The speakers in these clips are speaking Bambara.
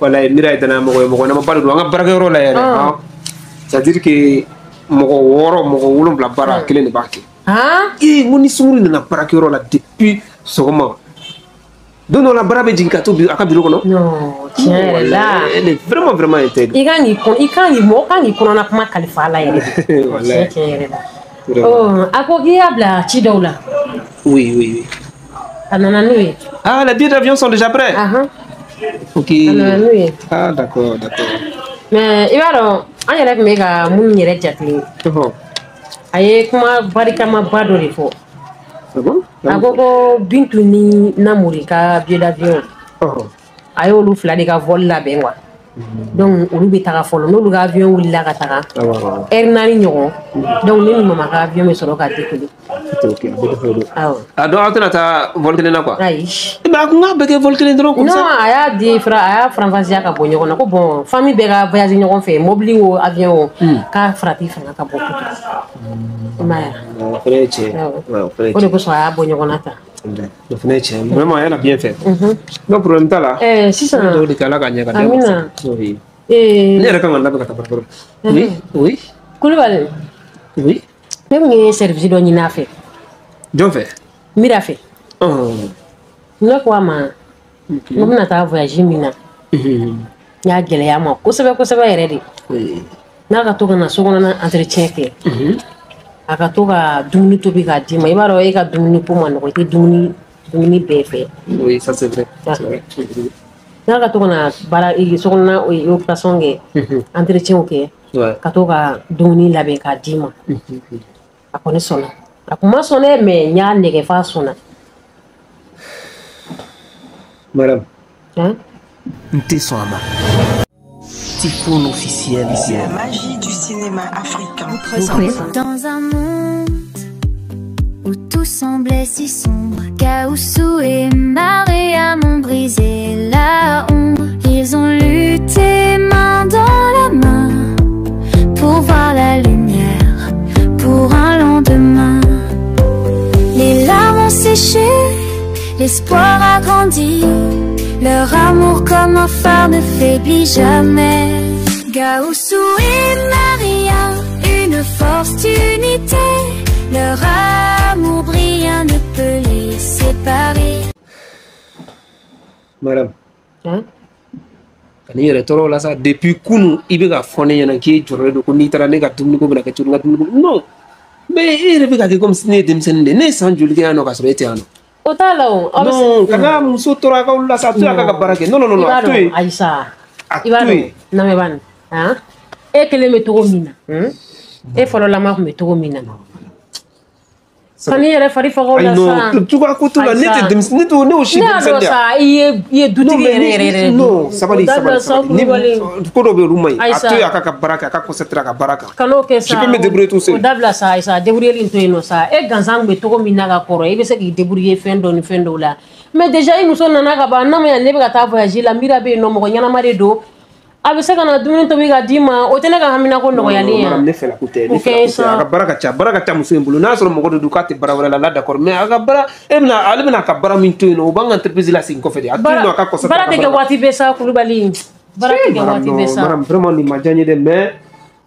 Walayi, Mira ye danaya mɔgɔ ye, mɔgɔ ɲɛnama ba de don an ka baarakɛyɔrɔ la yɛrɛ. C'est à dire que mɔgɔ 6, mɔgɔ 7 baara, a kelen de b'a kɛ. Ee, n ko ni Sunguru nana baarakɛyɔrɔ la depuis sɔgɔma, don dɔ la baara bɛ jigin ka to a ka bureau kɔnɔ. Non, tiɲɛ yɛrɛ la. Elle est vraiment vraiment intègre. I kan k'i kɔn, i kan k'i, mɔgɔ kan k'i kɔnɔna kuma kalifa a la yɛrɛ de. Walayi. Tiɲɛ tiɲɛ yɛrɛ la. Ɔ, a ko k'i y'a bila ci dɔw la. Oui. A nana n'o ye. Ah, les billets d'avion sont déjà prêts. Ahan. Ok. A nana n'o ye. Ah, d'accord. Mais i b'a dɔn, an yɛrɛ tun bɛ ka minnu yɛrɛ jate. A ye kuma barikamaba dɔ de fɔ. Ah bon? A ko ko Bintu ni Namori ka billet d'avion. A y'olu fila de ka vol labɛn quoi. Donc olu bɛ taga fɔlɔ, n'olu ka avion wulila ka taga. Awɔ. Heure 4 ɲɔgɔn. Donc ne ni mama ka avion bɛ sɔrɔ ka décoller. Ok, a bɛ dɔ fɔ o don. Awɔ. Ah, donc aw tɛna taa vol kelen na quoi? Ayi. Mais a kun k'a bɛɛ kɛ vol kelen dɔrɔn comme Non, ça. a y'a di fra, a y'a faranfasiya ka bɔ ɲɔgɔn na ko bon, famille bɛɛ ka voyager ɲɔgɔn fɛ, mobili o, avion o, k'a farati fanga ka bon kojugu. I m'a ye wa? O fana ye tiɲɛ ye. Awɔ. Ouais, o fana ye O de tiɲɛ. kosɔn a y'a bɔ ɲɔgɔn na tan. O fana ye tiɲɛ ye. Vraiment, elle a bien fait. No problème t'a la. Ɛɛ, sisan. Dɔw de kɛ, Ala k'a ɲɛ ka d'e ma. Amina. Oui. Ee, Ne yɛrɛ kan ka n labɛn ka taa baarakɛyɔrɔ la. Oui. Kulubali. Oui. Ne tun ye service dɔ ɲini a fɛ. Jɔn fɛ? Mira fɛ. Ne ko a ma, n ko bɛna taa voyage min na. N y'a gɛlɛya a ma kosɛbɛ kosɛbɛ yɛrɛ de. N'a ka to ka na so kɔnɔna entretien kɛ. A ka to ka dumuni tobi k'a d'i ma. I b'a dɔn, e ka dumuni ko ma nɔgɔn, i tɛ dumuni bɛɛ fɛ. Oui, ça c'est vrai. C'est vrai. N'a ka to ka na baara so kɔnɔna occupation kɛ, entretien kɛ, ka to ka dumuni labɛn k'a d'i ma. A kɔni sɔnna. A kun ma sɔn dɛ, mais n y'a nɛgɛ f'a sɔnna. Madame. Hein? N tɛ sɔn a ma. Typhoon officiel. La magie du cinéma africain. Dans un monde où tout semblait si sombre, Gaoussou et Mariam ont brisé la ombre. Ils ont lutté main dans la main pour voir la lumière, pour un lendemain. Les larmes ont séché, l'espoir a grandi. Leur amour comme un phare ne faiblit jamais. Gaoussou et Maria, une force d'unité. Leur amour brillant ne peut les séparer. Madame. Hein? Ka n'i yɛrɛ tɔɔrɔ o la sa, depuis kunu i bɛ ka fɔ ne ɲɛna k'i jɔrɔlen don ko n'i taara ne ka dumuni ko bɛna kɛ cogo, n ka dumuni ko non, mais e yɛrɛ bɛ ka kɛ comme si ne ye denmisɛnnin de ye. Ne ye san joli kɛ yan nɔ k'a sɔrɔ e tɛ yan nɔ? O t'a la o. Aw bɛ se- Non, kana muso tɔɔrɔ a ka olu la sa, a to yen a k'a ka baara kɛ. Non, non, non, I non, b'a a to dɔn, yen. Ayi sa. A I b'a to dɔn, yen. lamɛn bani. Han? E kelen bɛ cogo min na, e fɔlɔlama tun bɛ cogo min na. Kan'i yɛrɛ fari faga o la Ayi, sa. non, cogoya ko t'o la, ne Ayi tɛ sa. denmisɛnnin, ne t'o, ne y'o si Ne y'a denmisɛnnin dɔn de ye. sa, i ye Non, dutigi mais yɛrɛ yɛrɛ yɛrɛ de. Non, sabali, O dabila sabali, sa, sabali. Ni Kulubali. ko dɔ bɛ yen, olu man ɲi. Ayi A sa. to yen a k'a ka baara kɛ, a ka concentrer a ka baara kan. Kan'o kɛ sa. Je peux me débrouiller tout seul. O dabila sa, ayi sa, débrouiller in to yen nɔ sa. E gansan tun bɛ cogo min na ka kɔrɔ, i bɛ se k'i débrouiller fɛn dɔ ni fɛn dɔw la. Mais déjà i muso nana ka ban, n'a ma ɲɛ ne bɛ ka taa voyage la, Mira bɛ yen nɔ, mɔgɔ ɲɛnama de don. A bɛ se ka na dumuni tobi ka d'i ma, o tɛ ne ka haminako nɔgɔyalen ye. Madame, ne fɛla ko tɛ, ne O fɛla kɛ ko tɛ. sa. A ka baara ka ca, baara ka ca muso in bolo. N'a sɔrɔ mɔgɔ dɔ don k'a tɛ baara wɛrɛ la, là d'accord, mais a ka baara, e bɛna, ale bɛna a ka baara min to yen nɔ, o b'an ka entreprise la segin kɔfɛ de. A to yen nɔ, a ka concentrer Baara a ka tɛ kɛ baara kan. waati bɛɛ sa, Kulubali. Baara tɛ kɛ Madame, waati bɛɛ non, sa. madame, vraiment nin ma diya n ye dɛ, mais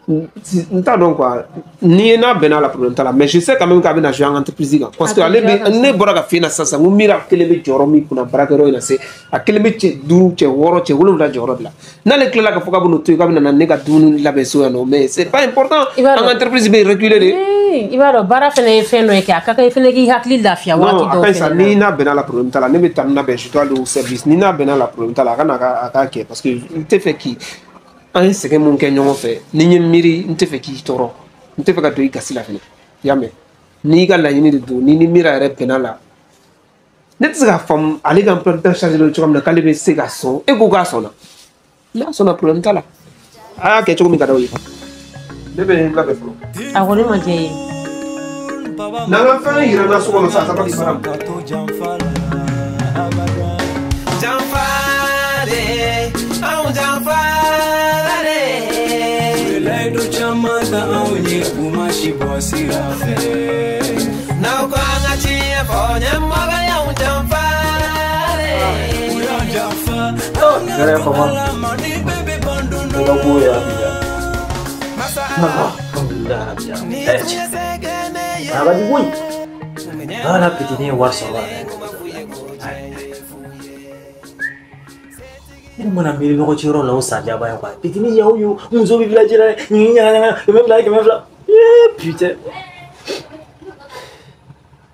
n t'a dɔn quoi. Ni n'a bɛnna a la, problème t'a la, mais je sais quand même k'a bɛna jouer an ka entreprise kan, parce que A tɛ ale jouer a bɛ kan ne sa. bɔra ka f'i ɲɛna sisan, n ko Mira kelen bɛ jɔyɔrɔ min kunna baarakɛyɔrɔ in na se, a kelen bɛ cɛ 5, cɛ 6, cɛ 7 jɔyɔrɔ de la. N'ale tilala k'a fɔ k'a bɛn'o to yen, k'a bɛna na ne ka dumuni labɛn so yan nɔ, mais c'est pas important. I b'a An dɔn. ka entreprise bɛ reculer de. Ee, i b'a dɔn, baara fɛnɛ ye fɛn dɔ ye kɛ, a ka kan i fɛnɛ k'i hakili lafiya Non, waati a dɔw ka ɲi sa, fɛnɛ ni na. n'a bɛnna la, problème t'a la. Ne bɛ taa ni labɛn, je dois aller au service. Ni n'a bɛnna la, problème t'a la, a ka na a k'a kɛ, parce que n tɛ fɛ k'i, an ye sɛgɛn mun kɛ ɲɔgɔn fɛ, ni n ye miiri, n tɛ fɛ k'i tɔɔrɔ, n tɛ fɛ ka don i gasi la fɛnɛ. I y'a mɛn? N'i ka laɲini de don, ni ni Mira yɛrɛ bɛnna la, ne tɛ se k'a faamu ale ka emploi du temps chargé don cogoya min na k'ale bɛ se ka sɔn. E ko k'a sɔnna, n'a sɔnna, problème t'a la, a y'a kɛ cogo min ka d'aw ye, ne bɛ n labɛn fɔlɔ. A kɔni ma diya i ye. N'an ka fɛn yira n na so kɔnɔ sa, sabali madame. Janfa de, anw janfara de. Layidu caman ta anw ye, u ma si bɔ sira fɛ. N'aw ko an ka tiɲɛ fɔ, ɲɛmɔgɔ y'anw janfa de. U y'an janfa. Yɛrɛ fama. Ne ka ko yɛrɛ bi la. Alhamdulillah rabbil alamin. A di koyi. Ala petit ye wari sɔrɔ a la. Ne mana miiri nɔgɔ ciyɔrɔ la o sanjaba ye quoi. Petit yaw yo muso bɛ village la ɲin ɲaga ɲaga 200 200. Eh putain.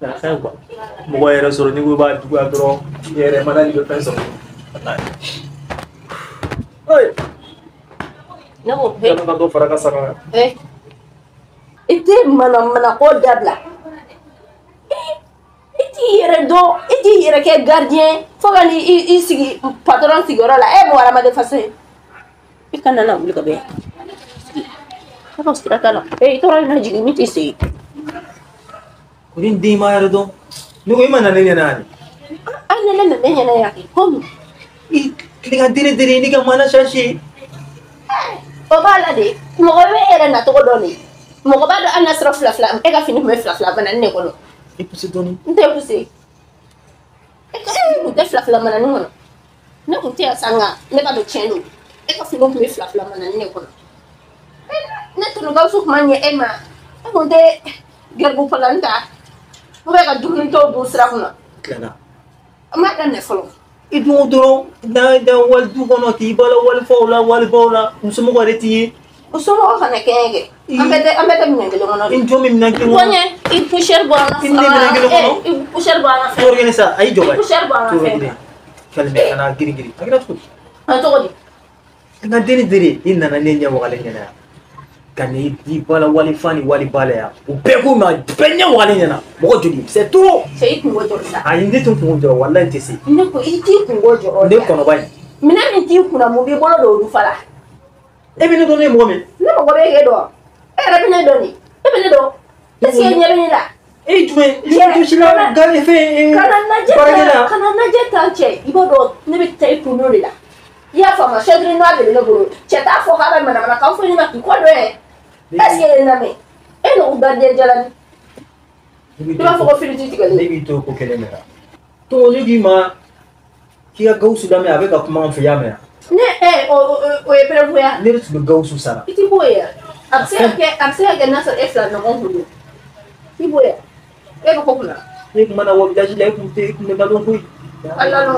A ka ɲi quoi. Mɔgɔ yɛrɛ sɔrɔ n'i ko i b'a juguya dɔrɔn i yɛrɛ mana n'i bɛ fɛn sɔrɔ. Oye. Ne ko he. Ka dɔ fara ka sara. Eh. I tɛ mana ko dabila. I t'i yɛrɛ dɔn, i t'i yɛrɛ kɛ gardien fo ka n'i sigi patron sigiyɔrɔ la. E ye mɔgɔ hadamaden faso ye. I kana na wuli ka bɔ yan. Sigi. Ne sira t'a la. I tɔɔrɔ in na jigin min t'i sen. Ko ni den ma yɛrɛ dɔn. Ne ko i ma na ne ɲɛna yan de. Hali ni ne nana ne ɲɛna yan komi. I tile ka dere dere ni ka mana chercher. O b'a la de. Mɔgɔ bɛ e yɛrɛ nacogo dɔn de. Mɔgɔ b'a dɔn hali n'a sɔrɔ fila fila e ka fini tun bɛ fila fila banani de kɔnɔ. I poussé dɔɔni. N tɛ poussé. E ka fini tun tɛ fila fila manani kɔnɔ. Ne tun tɛ yan sa nka ne b'a dɔn tiɲɛ don. E ka fini tun bɛ fila fila manani de kɔnɔ. Ne tunu Gawusu tun ma ɲɛ e ma. E tun tɛ garibu palani ta. Ou bien ka dumuni tɔw dun sira kunna. Tilala. N m'a daminɛ fɔlɔ. I dun dɔrɔn n'a wali du kɔnɔ k'i bala wali faw la wali baw la musomɔgɔ yɛrɛ t'i ye. O somɔgɔw kana kɛɲɛ kɛ. An bɛɛ tɛ minɛn kelen kɔnɔ. I jɔn bɛ minɛn kelen kɔnɔ. Bɔɲɛ i poussière bɔ an ka I ni ne minɛn kelen kɔnɔ. I poussière bɔ an ka fɛn. Tɔɔrɔ kelen sa a y'i jɔ ba. I poussière bɔ an ka fɛn. Calme kana girin girin. A kɛra cogo di? A cogo di? N ka deni dere i nana ne ɲɛ wagalen ɲɛna yan. Ka n'i bala wali fa ni wali ba la yan. O bɛɛ ko ma bɛɛ ɲɛ wagalen ɲɛna. Mɔgɔ joli c'est trop. Cɛ i kungo jɔrɔ sa. Ayi ne tɛ kungo jɔrɔ walahi n tɛ se. Ne ko i t'i kungo jɔrɔ. Ne kɔnɔba in. Minɛn min t'i kunna mun b'i bolo don olu fa la. E bɛ ne dɔn ne ye mɔgɔ min. Ne mɔgɔ bɛ e dɔn. E yɛrɛ bɛ ne dɔn de. E bɛ ne dɔn. Est-ce que ɲɛ bɛ ne la? E ye jumɛn? I si la gari fɛn. Kana lajɛ kana lajɛ tan cɛ. I b'a dɔn ne bɛ taa i kun de la. I y'a faamu chaîne noire de bɛ ne bolo. Cɛ t'a fɔ k'a bɛ manamanakan fɔ ne ma k'i kɔ dɔn yɛ. Est-ce que e lamɛn? E n'o gardien jalani. I b'a fɔ ko firiti tigɛlen. Ne b'i to ko kelen de la. To ne k'i ma k'i ka Gawusu lamɛn a bɛ ka kuma an fɛ i y'a mɛn wa? Ne o ye preuve ya. Ne de tun bɛ Gawusu sara. I ti b'o ye a bɛ se ka kɛ a bɛ se ka kɛ n'a sɔrɔ e fila ɲɔgɔn kun don. I b'o ye e bɛ ko kunna. Ne tun mana wɔ village la e tun tɛ e tun bɛ ladɔn koyi. Ala nɔ.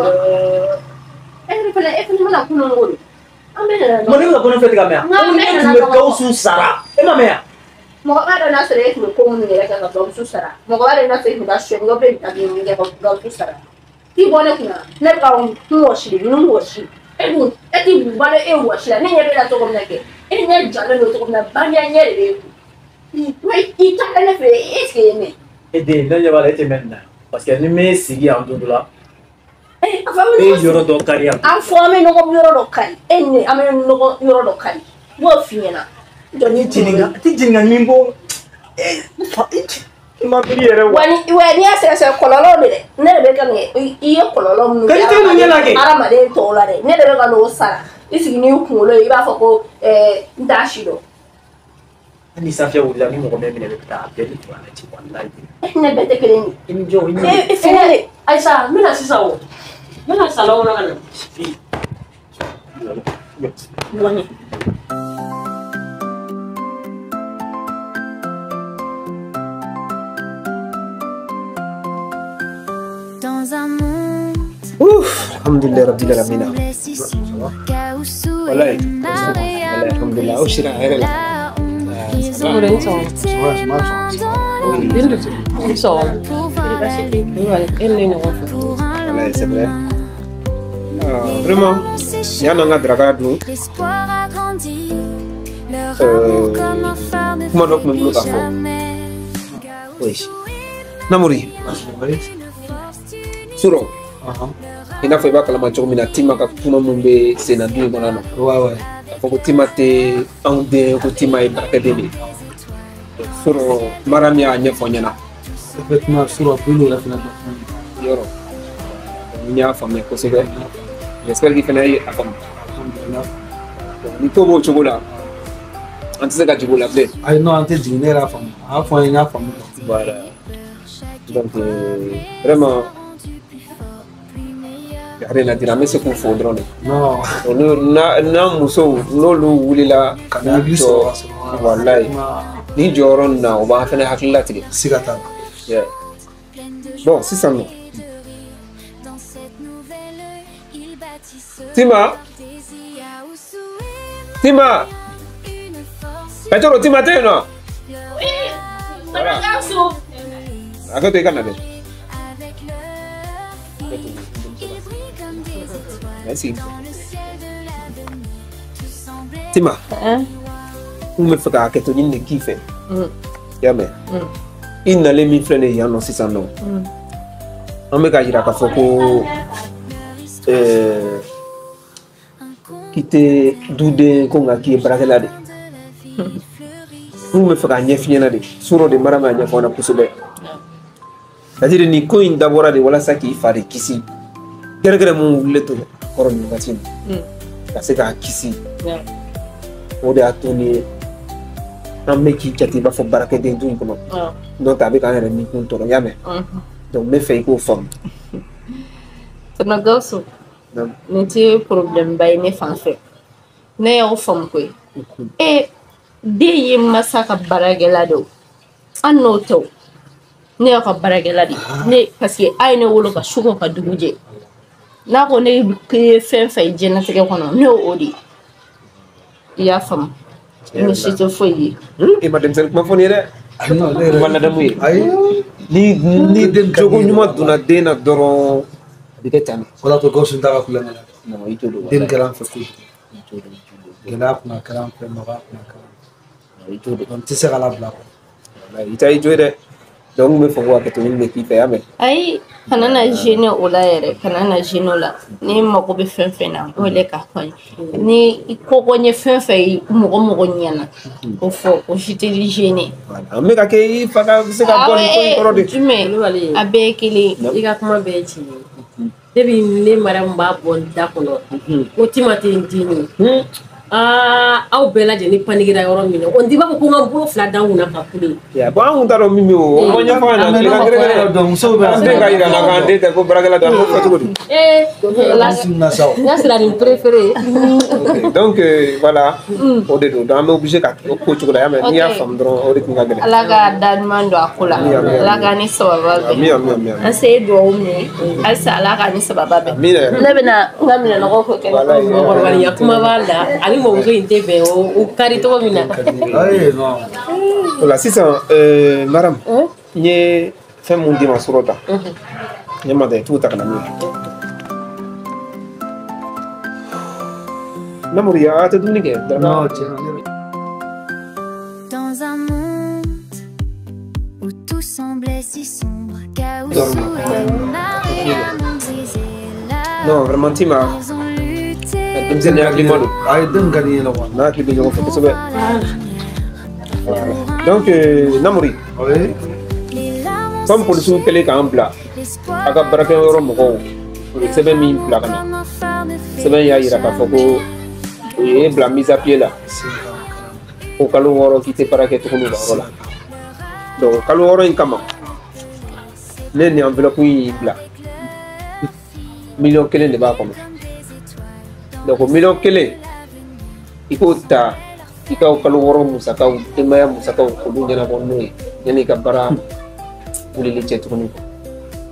E yɛrɛ fana e fana mana kunun ko de. An bɛ nana. Mɔ ne bɛ ka kɔnɔ fɛ ka mɛn wa? Ne tun bɛ Gawusu sara e ma mɛn wa? Mɔgɔ b'a dɔn n'a sɔrɔ e tun bɛ ko minnu yɛrɛ kɛ ka Gawusu sara. Mɔgɔ b'a dɔn n'a sɔrɔ e tun bɛ ka sonyɛli kɛ bɛ min kɛ ka Gawusu sara. I bɔ ne kunna ne bɛ ka n wɔsi de n wɔsi. E dun e ti balo e wɔsi la ne ɲɛ bɛ la cogo min na kɛ e ɲɛ jalen don cogo min na bandiya ɲɛ de bɛ e kun. I taara ne fɛ est ce que e ye mɛn? E den ne ɲɛ b'a la e tɛ mɛn nin na parce que ni m'e sigi yan don dɔ la. E yɔrɔ dɔ kari yan. An fɔ an bɛ ɲɔgɔn yɔrɔ dɔ kari e ni ne an bɛ ɲɔgɔn yɔrɔ dɔ kari n b'o f'i ɲɛna. Jɔ n'i ɲininka ti ɲininka min bɔ i ma miiri yɛrɛ wa. Wa n'i y'a sɛgɛsɛgɛ kɔlɔlɔ de dɛ ne de bɛ ka nin i ye kɔlɔlɔ minnu kɛ hadamaden tɔw la dɛ ne de bɛ ka n'o sara i sigi n'i kunkolo ye i b'a fɔ ko n t'a si dɔn. Ni sanfɛ wulila ni mɔgɔ bɛ minɛ bɛ taa a bɛɛ bɛ kuranɛ ci walayi. Ne bɛɛ tɛ kelen ye. I ni jɔ i ni. E fɛnɛ Ayisa n bɛna sisan o n bɛna salon kɔnɔ ka na. Bɔn Dans un monde. Ouf, alhamdulillah rabbil alamin. Wallahi, alhamdulillah, aw sira hɛrɛ la. Wallahi, c'est vrai. Vraiment, yan an ka daraka dun. Kuma dɔ tun bɛ n bolo k'a fɔ. Oui. Namori. Sɔrɔ. I n'a fɔ i b'a kalama cogo min na Tima ka kuma mun bɛ sen na du in kɔnɔ nɔ. K'a fɔ ko Tima tɛ anw den ko Tima ye baarakɛden de ye. Sɔrɔ mara min y'a ɲɛfɔ n ɲɛna. Effectivement sɔrɔ Bello yɛrɛ fana dɔ. Yɔrɔ. N y'a faamuya kosɛbɛ. J'espère k'i fana ye a faamu. Ni ko b'o cogo la an tɛ se ka jigin o la bilen. Ayi non an tɛ jigin ne yɛrɛ y'a faamu. A y'a fɔ n ye n y'a faamu. Voilà. Donc vraiment. Rien à dire, an bɛ se k'u fo dɔrɔn de. Non. Olu n'a musow n'olu wulila ka Ka hakili jɔ sɔrɔ ka sɔrɔ. Walayi, ni jɔyɔrɔ nin na, o b'an fɛnɛ hakili latigɛ. Siga t'a la. Yeah. Bon, sisan nɔ, Tima, Tima, Petro, Tima tɛ yen nɔ? Voilà. A to i ka na dɛ. Merci. Tima, n kun bɛ fɛ ka hakɛto ɲini de k'i fɛ. I y'a mɛn? I nalen min filɛ nin ye yan nɔ sisan nɔ, an bɛ k'a yira k'a fɔ ko k'i tɛ duden ko nka k'i ye baarakɛla de. N kun bɛ fɛ k'a ɲɛf'i ɲɛna de. Surɔ de mara m'a ɲɛfɔ an na kosɛbɛ. C'est à dire nin ko in dabɔra de walasa k'i fa de kisi. Gɛrɛgɛrɛ mun wulilen to kɔrɔ nin wagati in na, ka se k'a kisi. O de y'a to ni an bɛ k'i jate i b'a fɔ baarakɛden du in kɔnɔ. N'o tɛ a bɛ k'an yɛrɛ nikun tɔɔrɔ, i y'a mɛn? Donc n bɛ fɛ i k'o faamu. Tonton Gawusu, nin tɛ problème ba ye ne fan fɛ. Ne y'aw faamu koyi. E den ye masa ka baarakɛla de ye o. An n'o tɛ o. Ne y'aw ka baarakɛla de ye. Ne parce que a ye ne wolo ka su ko ka dugu jɛ. N'a ko ne ye fɛn fɛn ye diɲɛlatigɛ kɔnɔ, ne y'o de ye. I y'a faamu. Ni si tɛ foyi ye. E ma denmisɛnnin kuma fɔ nin ye dɛ. Non, ne yɛrɛ. Ma ladamu ye. Ayi. Ni Den ka di jogo ye. ɲuman donna den na dɔrɔn, a bɛ kɛ tan de. O de y'a to Gawusu t'a ka kulonkɛ la. Non, i t'o dɔn. Den kɛra an fɛ kojugu. I t'o dɔn, i t'o dɔn. Gɛlɛya kun a kɛra an fɛ, nɔgɔya kun a kɛra an fɛ. I t'o dɔn. Donc n tɛ se ka labila quoi. Walayi, i t'a i jo ye dɛ. Donc n bɛ fɛ ko hakɛto ɲini de k'i fɛ, i y'a mɛn? Ayi, kana na gêner o la yɛrɛ, kana na gêner o la. Ni mago bɛ fɛn fɛn na, o wele k'a fɔ n ye. Ni i ko ko n ye fɛn fɛn ye mɔgɔ mɔgɔ ɲɛna, o fɔ, o si tɛ gêner. Voilà. An bɛ ka kɛ i fa ka se ka bɔ nin ko in kɔrɔ de. Jumɛn, Kulubali. A bɛɛ ye kelen ye. I ka kuma bɛɛ ye tiɲɛ ye. Depuis ne Mariam b'a bɔ n da kɔnɔ ko Tima tɛ n den ye, aa, aw bɛɛ lajɛlen panikira yɔrɔ min na, o n b'a fɔ ko n ka n bolo fila da n kunna ka kule. Ya, bon, an kun t'a dɔn min bɛ o. O ma ɲɛfɔ an ɲɛna. Mais I ka n'o ma fɔ gɛrɛgɛrɛ. yɛrɛ dɔn, musow bɛ An den ka yira n na k'an den tɛ ko baarakɛla don, an b'o fɔ cogo di? Ee, na sa o. n'a sera nin préféré. Ok, donc voilà, o de don. Donc an bɛ obligé ka o ko cogo la, i y'a mɛn? N'i y'a faamu dɔrɔn, o de kun ka gɛlɛn. Ala ka da ɲuman don a ko la. Ami, ami, Ala k'a ni sababa bɛn. Ami, ami, ami, ami. An se ye duwawu min ye, halisa Ala k'a ni sababa bɛn. Amina yɛrɛ. Ne bɛna n ka minɛnɔgɔw ko kɛ. Walayi. Mɔgɔkɔrɔbaliya kuma b'a la, ani mɔmuso in tɛ bɛn o o kari cogo min na. Ayi, non. O la sisan, Maram, n ye fɛn mun d'i ma surɔ ta. N ye ma da i t'o ta ka na n'o ye. Namori, a tɛ dumuni kɛ. Non, tiɲɛ na ne bɛ. Dans un monde où tout semblait si sombre, Gaoussou et Mariam ont brisé la Non, vraiment, Tima, Ils ont lutté denmisɛnnin hakilima don. Ayi, den ka di n ye quoi. N'a hakili bɛ ɲɔgɔn fɛ kosɛbɛ. pour voir la lumière. Voilà. Donc, Namori, Oui. Les larmes ont comme polisiw kɛlen k'an bila, l'espoir a ka baarakɛyɔrɔ mɔgɔw, u ye sɛbɛn min bila ka na, comme un phare ne fait sɛbɛn y'a yira k'a fɔ ko u ye bila mise à pied la, ko kalo 6 k'i tɛ baara kɛ tuguni u ka yɔrɔ la. Donc kalo 6 in kama, ne ye nin enveloppe in bila, miliyɔn 1 de b'a kɔnɔ. Donc o miliyɔn 1, i k'o ta i ka kalo 6 musakaw, denbaya musakaw, k'olu ɲɛnabɔ n'o ye yanni i ka baara wulili cɛ tuguni.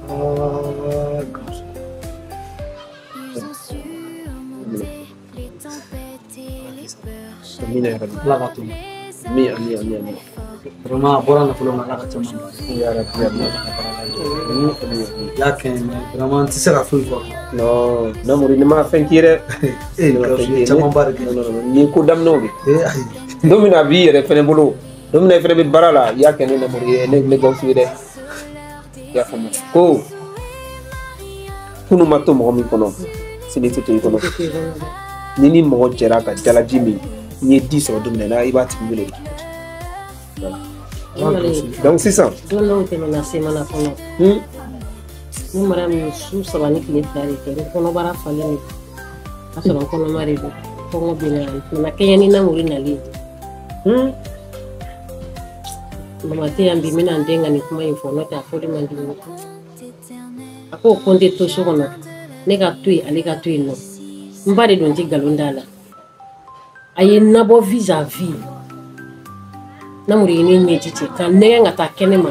Ah, Gawusu. Ils ont surmonté les tempêtes et les peurs. Amina ya Rabbi. Ala ka to. Ami, ami, ami, ami. Vraiment, a bɔra nafolo ma, Ala ka caman dɔn. Ya Rabbi, ya Rabbi. Ami, ami, ami. I y'a kɛ n ye, mais vraiment n tɛ se ka foyi fɔ. Non, Namori, ne ma fɛn k'i ye dɛ. Ee, Ne ma fɛn Gawusu k'i ye ye. camanba de kɛ. Non, non, non, nin ye ko daminɛw de. Ee, ayi. Don min na a b'i yɛrɛ fɛnɛ bolo, don min na i fɛnɛ bɛ baara la, i y'a kɛ ne Namori ye, ne Gawusu ye dɛ. I y'a faamu. Ko kunun ma to mɔgɔ min kɔnɔ, sini tɛ to i kɔnɔ. Ni mɔgɔ jɛra ka jalaji min, n'i ye di sɔrɔ don min na, i b'a tigi wele. Voilà. Donc sisan, Don dɔw tɛmɛna semana kɔnɔ, ne Mariam ye su 3 ni tile 2 de kɛ, n kɔnɔbara falen de, a sɔrɔ n kɔnɔma de don, kɔngɔ bɛ na, nana kɛɲɛ ni Namori nalen. Mama tɛ yan bi, n bɛna n den ka nin kuma in fɔ, n'o tɛ a fɔli man di n ye. A ko ko n tɛ to so kɔnɔ. Ne ka to yen, ale ka to yen nɔ. N ba de don, n tɛ nkalon da la. A ye n nabɔ vis à vis. Namuru ye ne ɲɛji cɛ ka nɛgɛn ka taa kɛnɛ ma.